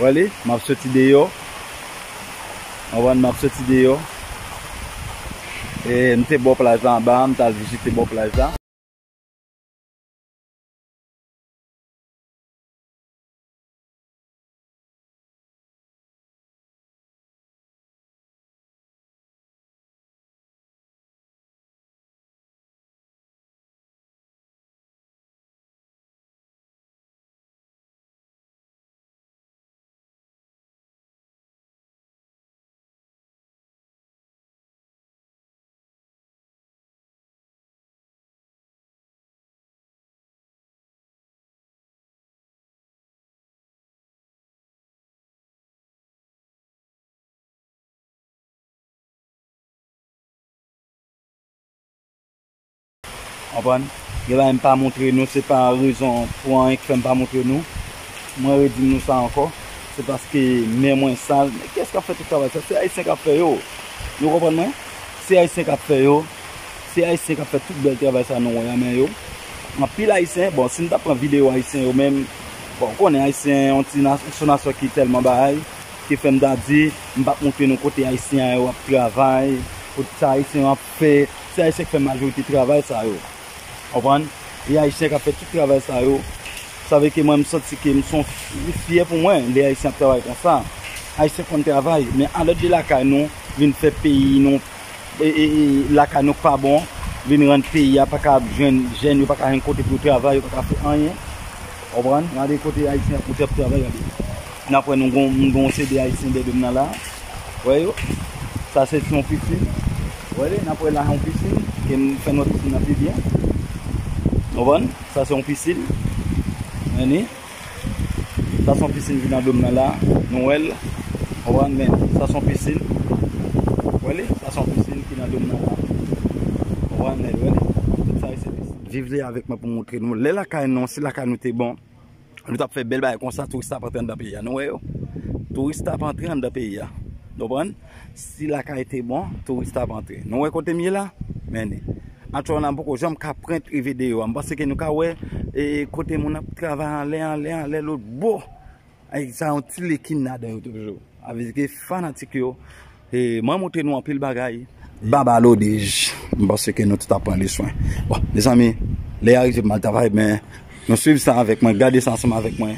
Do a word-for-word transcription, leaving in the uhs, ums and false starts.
Wè li, m ap soti deyò. Konprann, m ap soti deyò. E, m te bò plaj la anba, m t al vizite bò plaj la. Konprann? Gen bagay m pa montre nou, se pa rezon pou anyen ki fè m pa montre nou. Mwen redi nou sa ankò. Se paske men mwen sal. Men kiyès k ap fè tout travay sa? Se Ayisyen k ap fè yo. Nou konprann mwen? Se Ayisyen k ap fè yo. Se Ayisyen k ap fè tout bèl travay sa nou wè a men yo. Anpil Ayisyen, bon, si m ta pran videyo Ayisyen yo menm, bon, ou konnen Ayisyen yon ti nas-, se yon nasyon ki tèlman bagay, ki fè m ta di, m p ap montre nou kote Ayisyen yo ap travay, kote sa Ayisyen yo ap fè. Se Ayisyen k fè majorite travay sa yo. Konprann? E Ayisyen k ap fè tout travay sa yo. Sa vle ke mwen, m santi ke m se yon fi-, fyè pou mwen, lè Ayisyen ap travay konsa. Ayisyen konn travay, men alòt de lakay nou, vin fè peyi nou, e, e, e, lakay nou k pa bon, vin rann peyi a pa ka jwenn, jèn yo pa ka jwenn kote pou yo travay, yo pa ka fè anyen. Konprann? Gade kote Ayisyen ap, ap travay, gade. N ap wè nou gon, m gon seri de Ayisyen dèyè do m nan la. Wè yo. Sa se yon pisin. Wè li, n ap wè la yon pisin. Ke m fè n wè pisin nan pi byen. Konprann? Sa se yon pisin. Wè li. Sa se yon pisin ki nan do m nan la. Nou wè l. Konprann? Men, sa se yon pisin. Wè li? Sa se yon pisin ki nan do m nan la. Konprann? Men, wè li? Tout sa yo se pisin. Viv li avèk mwen pou m montre nou. Lè lakay nou, si lakay nou te bon, nou t ap fè bèl bagay konsa, touris t ap antre anndan peyi a. Nou wè yo? Touris t ap antre anndan peyi a. Nou konprann? Si lakay te bon, touris t ap antre. Nou wè kote m ye la? Men, aktyèlman, m poko janm ka prent rive deyò a. M panse ke nou ka wè, e, kote moun ap travay anlè, anlè, anlè, lòt bò. Ay, sa yon ti lekin ladan yo toujou. Sa vle di ke fanatik yo, e, mwen montre nou anpil bagay. Baba Lodej, m panse ke nou tout ap pran leswen. Bon, mezanmi, lè a rive pou m al travay, men nou swiv sa avèk mwen, gade sa ansanm avèk mwen.